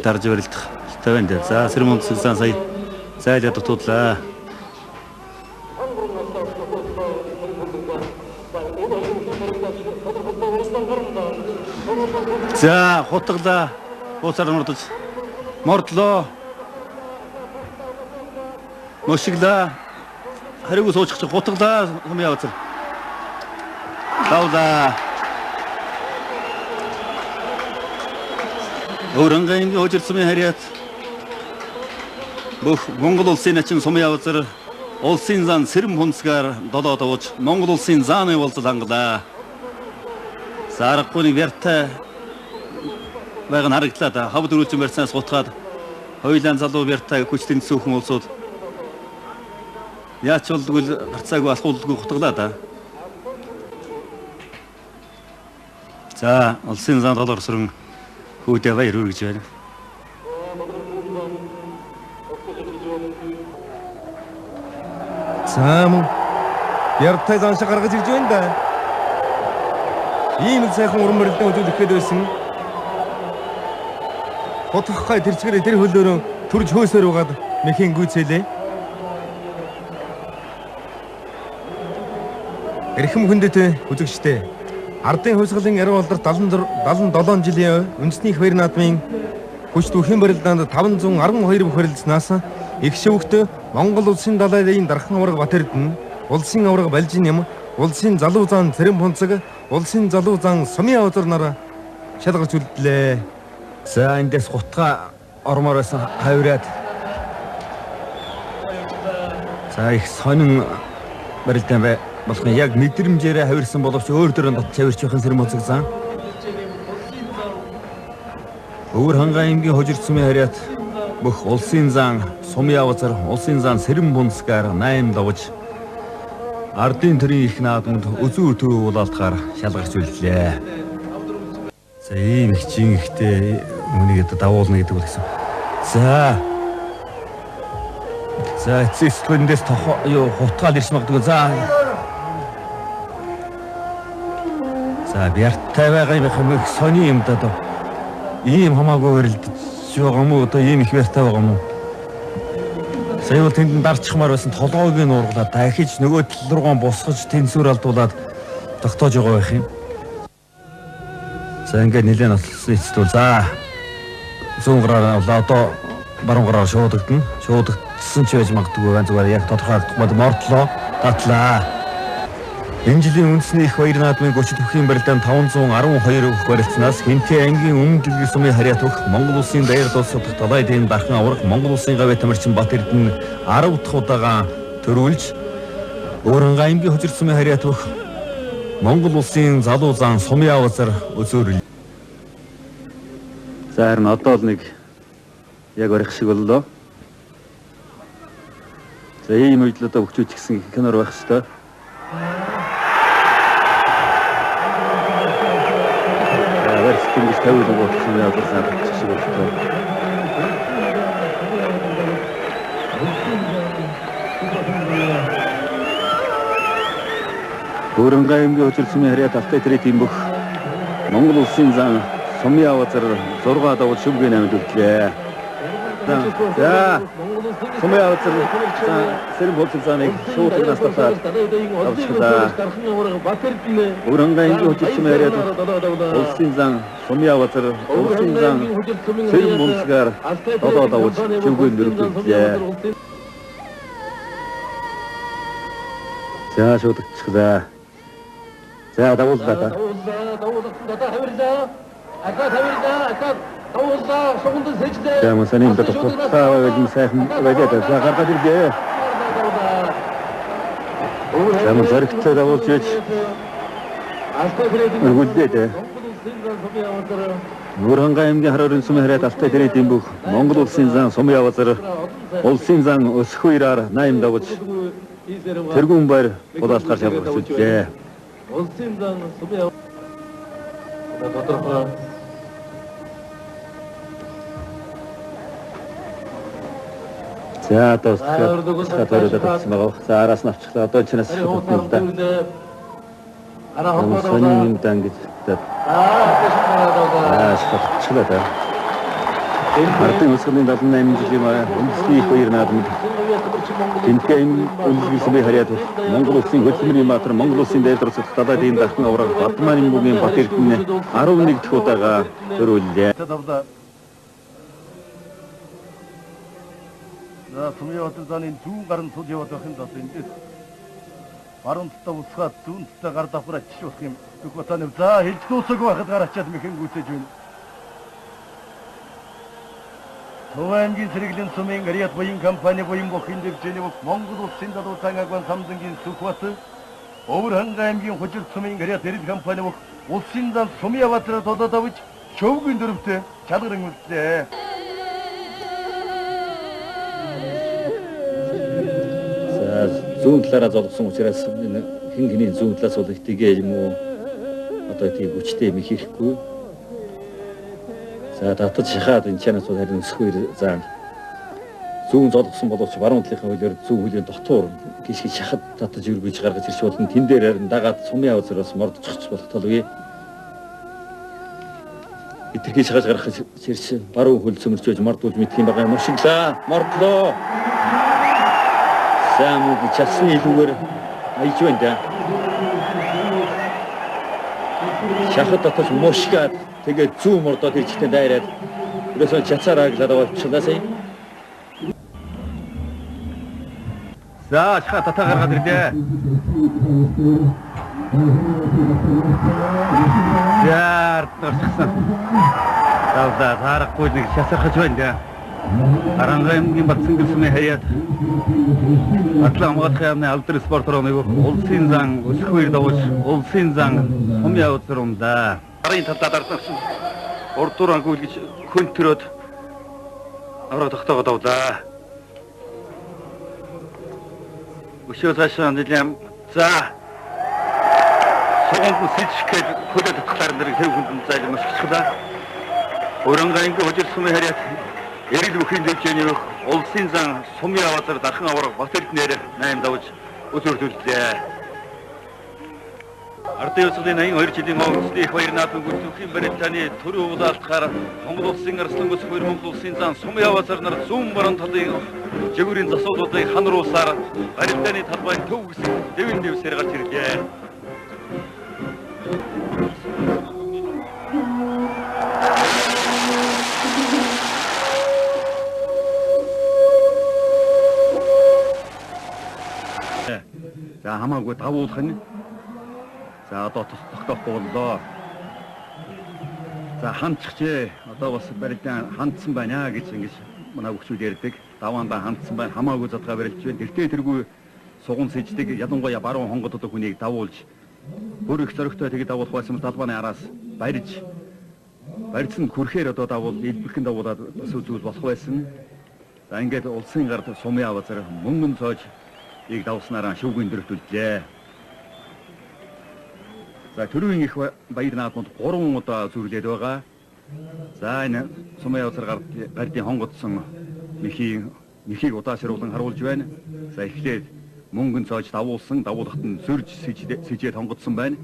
Дарж барилдах хэрэгтэй байна дээ. За Сэрмөнцөг зан сая зайлаа дутуудлаа. За хутгалаа. Хууцаар мордож. Мордлоо. Мөшиглаа. Хариуг суучих чи хутгалаа сум яваацар. Лавлаа. Өөрөнгө аймгийн хожир сумын хариат бүх Монгол улсын начин сум яваацар улсын зан сэрэн хунцгаар долоо давж Монгол улсын зааны болзол хангалаа. За аргагүй нэг вяртай байгаа нь харагдлаа да. Хав дөрвөлжин барьцаас гутгаад хоёулаан залуу вяртай хүчтэй цөөхөн улсууд яач болдгүй гарцаагүй алхуулдгүй гутгалаа да. За улсын зан долоор сөрөн хүүдээ баяр хүргэж байна. За мөн Яртай зан шиг гаргаж ирж байна да. Ийм л сайхан уран барилдан үзүүлэх гээд байсан. Хутгахгай тэр чигээр тэр хөлөөрөө төрж хөөсөр угаад мэхэн гүйцээлээ. Эрхэм хүндэт үзэгчдээ. Ардын хувьсгалын ариун алдарт 77 жилийн үндэсний их баяр наадмын хүч түүхийн барилдаанд 512 бүх барилдсанаас их шивгт Монгол улсын далайн дархан аварга Батэрдэн, улсын аварга Балжин ям, улсын залуу зан Цэрэн Пунцаг, улсын залуу зан Сумын авзар нар шалгарч үлдлээ. За эндээс гутгаа ормоор байсан хавраад. За их сонин барилдаан бай. Болох нь яг мэдрэмжээрээ хавирсан боловч өөр дөрөнд дотж хавирч байхын Сэрэн Пунцаг зан. Өвөр хангай аймгийн хожир сумын хариат бүх улсын зан Сумын авазар, улсын зан Сэрэн Пунцгаар 8 давж ардын төрийн их наадамд өзүү төв улаалтгаар шалгарч үлдлээ. За ийм их жинхтэй үнийг одоо давуулна гэдэг бол гэсэн. За. За эцэс түндээс тохо юу хутгаал ирж магадгүй. За. За бяртай байгаа юм их сони юм да. Ийм хамаагүй барилдаж байгаа юм уу? Одоо ийм их бяртай байгаа юм уу? Сая бол тэнд нь дарчихмаар байсан толгойг нь уурглаад дахиж нөгөө тал руугаан босгож тэнцвэр алдуулаад тогтоож байгаа байх юм. За ингээд нэлээд нотлсон эцэст бол за зүүн гараар авлаа. Одоо баруун гараар шуудагдана. Шуудагдсан ч байж магадгүй байна. Зүгээр яг тодорхой харагдахгүй мордлоо татлаа. Энэ жилийн үндэсний их баяр наадмын 30 төвхийн барилдаанд 512 бүх барилцсанаас Хинтээ аймгийн өмнөд дэлгэр сумын хариат өгөх Монгол улсын даяар улс удах далай дээн дархан аварга Монгол улсын гавь тамирчин Бат Эрдэнэ 10 дахь удаага төрүүлж Өөрөнгө аймгийн хожир сумын хариат өгөх Монгол улсын залуу зан Сумын авазар өзөөрөл. За харин одоо л нэг яг барих шиг боллоо. За ийм үед л одоо хөгжүүлж гисэн кинор байх ёстой. Ингэж тавиулан гутлсан явуулсан шиг болтой. Өөрөнгө аймгийн хожир сумын хариат алтай тэрэ тийм бүх Монгол улсын зан Сумын авазар 6 давж шүмгийн 8-д үлдлээ. За Сумын авазар Сэрэн Пунцаг заныг шууд нас татаад авчихлаа. Өөрөнгө аймгийн хожир сумын хариат улсын зан Сумын авазар улсын зан Сэрэн Пунцгаар 7 давж шүмгийн 4-д үлдлээ. За шуудагчихлаа. За давууллаа да. За мөн энэ тухтай байвал сайхан байлаа. За гаргаад ирлээ. За мөн зоригтой давуулж ээж өргөлдөө дээ. Өөрөнгө аймгийн хараар сумын хариат алтай тэрэ дэм бүх Монгол улсын зан Сумын авазар улсын зан өсөх үераар 8 давж тэргүүн байр улаалтгаар шалгарч үлдлээ. Улсын зан Сумын тодорхой. За одоо тусгай татсан байгаа. За араас нь авчихлаа. Одоо чинээс татна л да. Сонин юм дан гэж. Аа Шахалчлаа да. Ардын хувьсгалын 78 жилийн үндэсний их баяр наадамд тэнхээ үнэлгээ сумын харьяат Монгол улсын хөдөлмөрийн баатар, Монгол улсын дээд орцолт далайдын дархан авраг Бадмааны бүгийн Бат Эрдэнэ 11 дахь удаага төрүүллээ. За Сумын заны зүүн гарын цуд яваад байх юм даа эндээс баруун талдаа усгаад зүүн талдаа гар давхар ачиж болох юм. Сүхбатаны за хэлж дуусаагүй байхад гар ачаад мэхэн гүйцээж байна. Тува аймгийн сэргэлийн сумын Ариат буян компани буян бүхийн дэвжээний бүх Монгол улсын залуу цан агван Самзангийн Сүхбат, Өвөр хангай аймгийн Хужир сумын Ариат эрэл компани бүх улсын зан Сумын Яватраа тодоод авч шөвгийн дөрөвтэй чалгаран үлдлээ. За зүүн талаараа золгосон учраас энэ хэн хэний зүүн талаас бол их тгээ юм уу одоо тийг хүчтэй юм хийхгүй. За татаж шахаад энэ чанаас бол харин өсөх үер заан зүүн золгосон боловч баруун талынхаа хөлөөр зүүн хөлийн дотор гიშгэ шахад татаж өргөж гаргаж ирч болно. Тэн дээр харин дагаад сумын авзраас мордчих болох толгүй. Итгэж шахаж гаргах ирч баруун хөл цөмөрчөөж мордуулж мэдх юм байгаа юм шиглаа. Мордлоо. За мөн чадсны илүүгээр аяж байна да. Шахад татаж мушгаад тэгээд зүүн мордоод ирчихтэй дайраад ерөөсөө чацаараа гэлээд авчихлаа сая. За шахаа татаа гаргаад ирлээ. За ард гарчихсан. За таарахгүй нэг шасархаж байна да. Аранга аймгийн Батсангэл сумын хаяад Атлан хамгаалах яамны алдар спорт руу улсын зан өсөх үер давж улсын зан сум явуулсан юм да. Гарын талдаа дардсан урд дуран гүйлгэж хөнтрөөд авраг тогтоогод авлаа. Өшөө цаашаа нэлэм за суганд сэжих гэж хөлөө татхлаар нэр хэв хүндэн зайлмаш машигчлаа. Уранга аймгийн Хужир сумын харьяат эрэл бүхийн дэвжээний бүх улсын зан сумын аваазар дархан авраг Бат Эрдэнээр 8 давж өсвөрлөлээ. Ардын хувьсгалын 82 жилийн үндэсний их баяр наадмын гүйцэтгэхийн барилдааны төрийн улаалтгаар Монгол улсын арслан өсөх хоёр Монгол улсын зан сумын аваазар нар зүүн баруун талын жигүүрийн засварлуудын хан руусаар барилдааны талбай төв хэсэг дэвэн дэвсээр гарч ирлээ. За хамаагүй давуулах нь. За одоо тогтоохгүй боллоо. За хандчихжээ. Одоо бас барилдаан хандсан байна гэж ингэж манай хөгчүүд ярьдаг. Даваандаа хандсан байна. Хамаагүй задгаа барилж байна. Тэртээ тэргүй суган сэждэг. Ялангуяа баруун хонгод одоо хүнийг давуулж бүр их зоригтой тэгээд давуулах байсан талбааны араас барьж барьсан күрхээр одоо давуул элбэхэн давуулаад бас зүйл болох байсан. За ингээд улсын гард сумын авазар мөнгөн цоож ийг давснараа шүүгийн дөрөвт үлдлээ. За төрийн их баяр наадманд 3 удаа зүрлээд байгаа. За энэ сумын авазар гардын хонгодсон мехийг удаашруулан харуулж байна. За эхлээд мөнгөн цоож давуулсан, давуулахад нь зөрж сэжээд хонгодсон байна.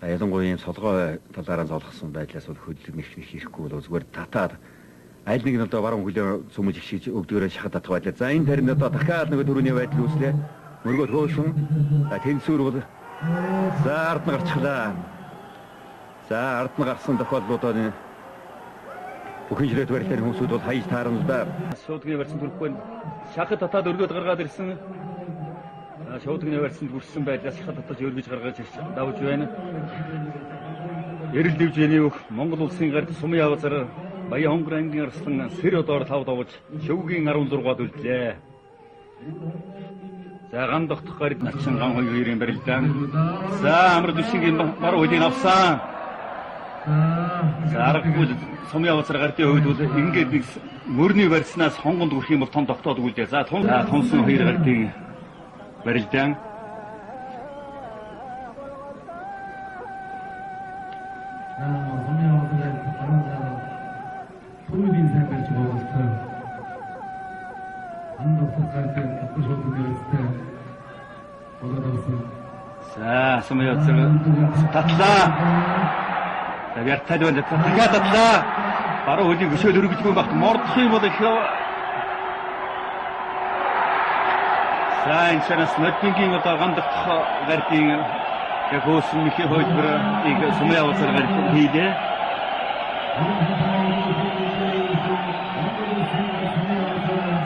За ялангуяа ийм солгой талаараа золгосон байдлаас бол хөдлөг мэх хийхгүй бол зүгээр татаад аль нэг нь одоо баруун хөлөө цөмөж ихшиж өвдгөөрөө шахад татах байлаа. За энэ тарин одоо дахиад нэг төрөний байдал үүслээ. Мөргөө төөсөн. За тэнцвэр бол за ард нь гарчихлаа. За ард нь гарсан тохиолдлуудаа бүхэн жилээд барилтын хүмүүсүүд бол хаяж таарна л да. Шуудгийн барьсан төрөхгүй шахад татаад өргөд гаргаад ирсэн. Шуудгийн барьсанд хүрсэн байдлаас шахад татаж өргөж гаргаж давж байна. Эрэл дэвжээний бүх Монгол улсын гард сумын авазар Баян хонгор аймгийн арслан сэр одоор 5 давж шөвгийн 16-д үлдлээ. За ган тогтох гарид начин ган хоёрын барилдаан. За амар дүшингийн баруун хөлийг авсан. За аргагүй сумын авазар гардын хувьд бол ингээд нэг мөрний барьснаас хонгонд хүрэх юм бол том тогтоод үлдээ. За тунсан хоёр гардын барилдаан. За Сумын явцаар татлаа. За Вертал байна. Дахиад татлаа. Баруун хөлийн хөшөөл өргөжгүй багт мордох юм бол их. За энэ чанаас Ноднингийн одоо гандах гардын яг хөөсөн мэхий хөлбөрийг Сумын явцаар гарт хийлээ.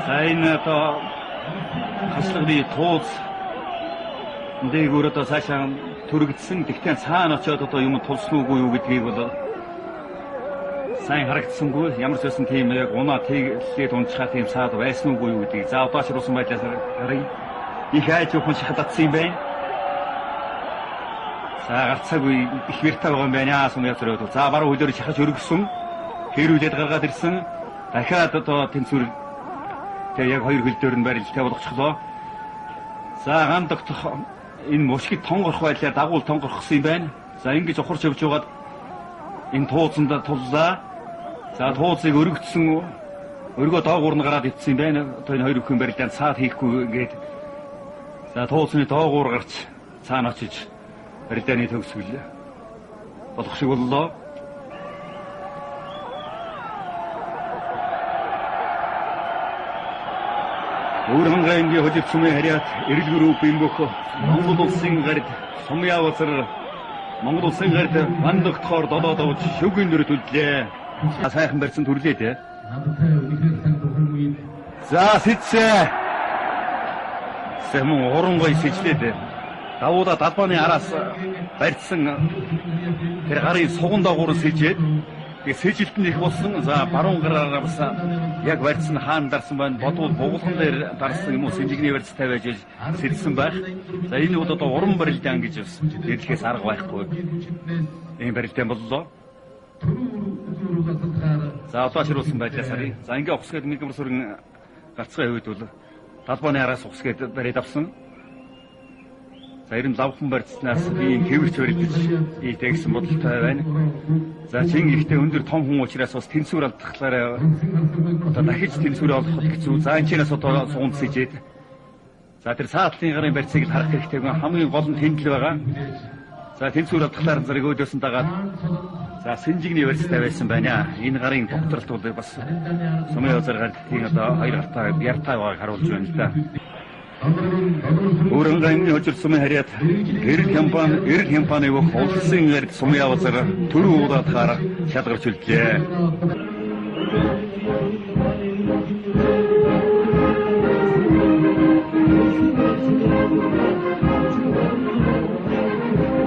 За энэ одоо хаслагны тууз дээгүүр одоо цаашаа төрөгдсөн. Тэгтээ цаана очиод одоо юм тулсан уугүй юу гэдгийг бол сайн харагдсангүй. Ямар ч байсан тийм яг унаа тэглээд унчхаа тийм цаад байсан уугүй юу гэдгийг. За одоо шируулсан байдлаас харъя. Их айж ухаан шахадсан юм байна. За гарцаагүй их вертал байгаа юм байна. Сум явцраад. За баруун хөлөөр шахаж өргөсөн. Хэрүүлээд гаргаад ирсэн. Дахиад одоо тэнцвэр тэгээ яг хоёр хөл дээр нь барилтаа болгочихлоо. За ган тогтох энэ мушгид тонгорох байлаа дагуул тонгорхсон юм байна. За ингэж ухарч явж байгаад энэ тууцанд туллаа. За тууцыг өргөцсөн өргөө доогуур нь гараад ицсэн юм байна. Одоо энэ хоёр бүхэн барилдаанд цаад хийхгүй ингээд за тууцны доогуур гарч цаана очиж барилдааны төгсгөл болох шиг боллоо. Өвөрхангай аймгийн хожид сүмийн хариат эрэл групп Бэмбөх Монгол улсын гард Сумын явцар Монгол улсын гард ган тогтохоор долоо давж шөвгийн нүрт үлдлээ. Сайхан барьсан төрлөө дээ. За сэтсээ. Сэмэн уран гой сэжлээ дээ. Давуудаа далбааны араас барьсан тэр гарын суган дагуур сэжээд тэгээ сэжилт нь их болсон. За баруун гараараа бас яг барьсан хаан дарсан байна. Бодвол бугуулган дээр дарсан юм уу сэнжигний барьцтай байж сэлсэн байх. За энэ бол одоо уран барилдаан гэж бас нэрлэхээс арга байхгүй. Ийм барилдаан боллоо. За одоо шируулсан байдлаас харъя. За ингээ ухсгээд нэг сүрэн гарцгаа хувьд бол далбааны араас ухсгээд бариад авсан. За ер нь лавхан барьцнаас би ийм хэвэрч барилдаж ийтэй гэсэн бодолтой байна. За чин ихтэй өндөр том хүн учраас бас тэнцвэр алдахлаараа одоо дахиж тэнцвэр олоход хэцүү. За энэ чинээс одоо суганд сэжээд. За тэр цаатлын гарын барьцыг л харах хэрэгтэй. Хамгийн гол нь тэнд л байгаа. За тэнцвэр алдахлаар зэрэг өөдөөс нь дагаад за сэнжигний барьцтай байсан байна. Энэ гарын докторлт бол бас Сумын явцаар гарт тийм одоо хоёр гартаа яртай байгааг харуулж байна л да. Өвөрхангай аймгийн хожир сумын хариат эрэл компани бүх улсын гард Сумын явцаар төрөв удаадахаар шалгарч үлдлээ.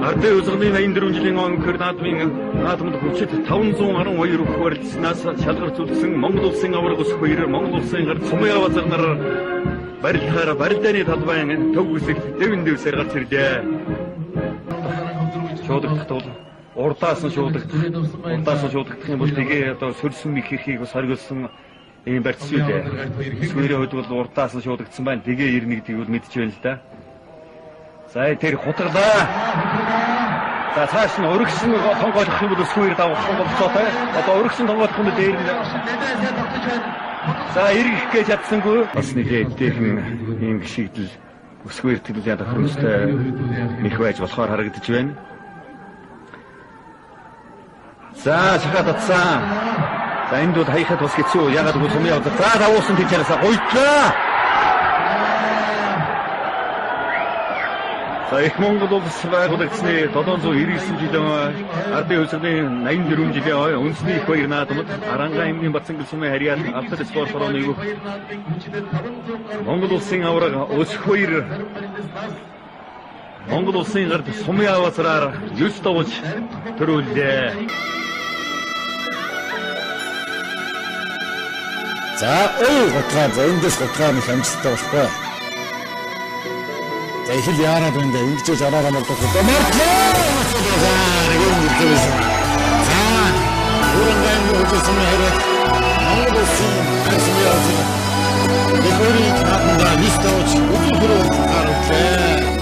Ардын үзгний 84 жилийн он наадмын наадманд хүчит 512 бүх барилдсанаас шалгарч үлдсэн Монгол улсын аварга өсөх баяраар Монгол улсын гард Сумын явцаар нар барилдахаар барилдааны талбайн төв хэсэгт дэвэн дэвсээр гарч ирлээ. Шуудагдах тул урдаас нь шуудагдах, урдаас нь шуудагдах юм бол тэгээ одоо сөрсөн мих хэрхийг бас хоригдсон ийм барьц шүү дээ. Сүрийн хувьд бол урдаас нь шуудагдсан байна. Тэгээ ирнэ гэдгийг бол мэдж байна л да. За тэр хутгалаа. За цааш нь өргөсөн тонгойлох юм бол өсгүүр давах болцоотой. Одоо өргөсөн тонгойлох юм дээр нь за эргэх гэж чадсангүй. Бас нэлээд эвтэйхэн ийм гიშигдэл өсгөө эртгэл тохиромжтой мэх байж болохоор харагдаж байна. За шахаад татсан. За энд бол хаяхад бас хэцүү. Ягаад гэвэл Сумын явцаар за давуулсан тийч яраасаа гуйдлаа. За их Монгол улс байгуулагдсны 799 жилийн ардын хувьсгалын 84 жилийн ой үндэсний их баяр наадмад Арангаан аймгийн Батсангэл сумын хариат Алдар спорт хорооны өгөх Монгол улсын аварга өсөх баяр Монгол улсын гард Сумын явцраар 9 давж төрүүллээ. За ой гутгаа за эндээс гутгаа нэг амжилттай болохгүй. За их л яарад байна да. Ингэж араагаа мордох. Мордлоо. За нэг юм хэлсэн. За Өвөрхангай аймгийн хожир сумын хариат Монгол улсын гар Сумын явцаар их хоёрын наадманд 9 давж өдөр бүрээ гаргалаа.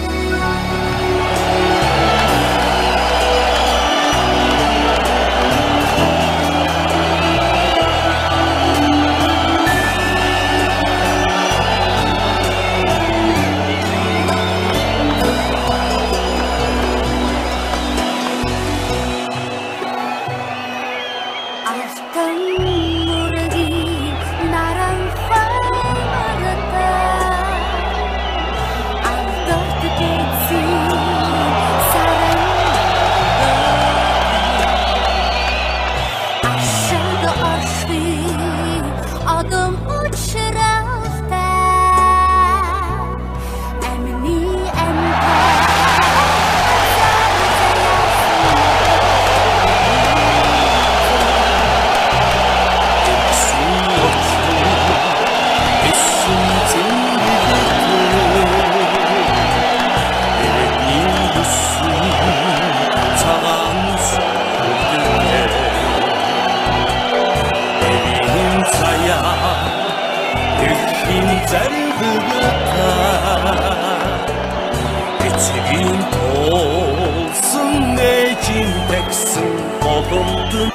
Туулсан ээжийн тэгсэн боломд.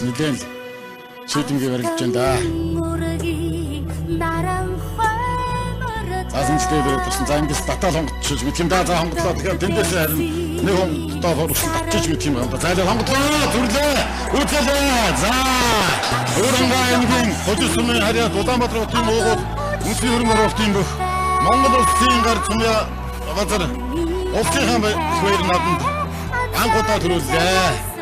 Нэлээд шийдэмгий барилж байна да. За сэнжтэй дээрээ турсан. За ингээс татаал хонготчих гэх юм да. За хонголоо. Тэгэхээр тэндээс харин нэг хонготоо хөрсөн татчих гэх юм байна. За хонголоо. Зүрлээ. Үзэлээ. За. Өөрөнгөө аймгийн хожид сумын харьяат Улаанбаатар хотын уугуул үндэсний хөрөнгө оруулалтын бүх Монгол улсын гар сумын газар улсынхаа их баяр наадамд анх удаа төрүүллээ.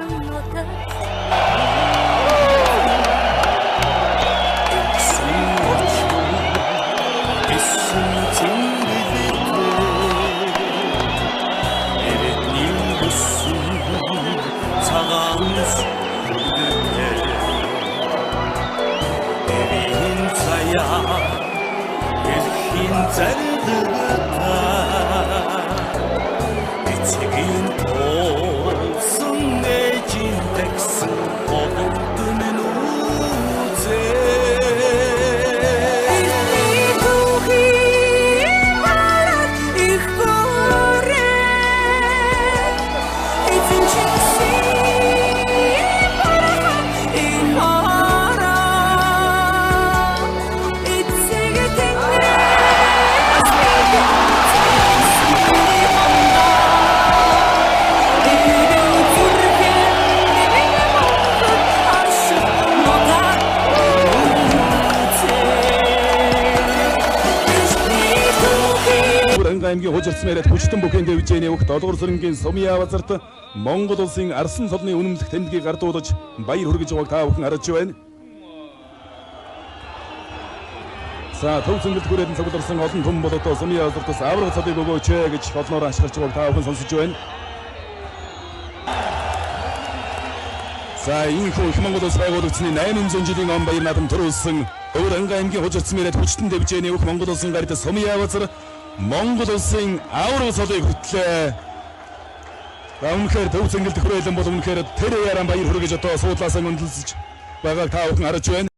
Эцгийн туулсан ээжийн тэгсэн боломд минь үзээ. Бидний түүхий бараг их гүрээ. Эзэн чигсээ бараг их хороо. Эцэг тэнгэрээс Аймгийн хужирсан яриад хүчтэн бүхэн дэвжээний өгт Долгор сүрэнгийн Сумья базарт Монгол улсын арсан солны үнэмлэх тэмдгийг гардуулж баяр хүргэж байгааг та бүхэн харж байна. За төв зөнгэлт хүрээдэн цугларсан олон түмэн бол одоо Сумья базартаас авраг цолыг өгөөч гэж олноор ашиглаж байгааг та бүхэн сонсож байна. За ийхүү их Монгол улс байгуулагдсаны 800 жилийн он баяр наадам төрүүлсэн Өвөр аймгийн хужирсан яриад хүчтэн дэвжээний өгт Монгол улсын гарт Сумья базар Монгол улсын авраг цолыг хөтлөө. За үнэхээр төв зөнгэлт хүрээлэн бол үнэхээр тэр яран баяр хүргэж одоо суудлаасаа мөндлөж байгааг та бүхэн харж байна.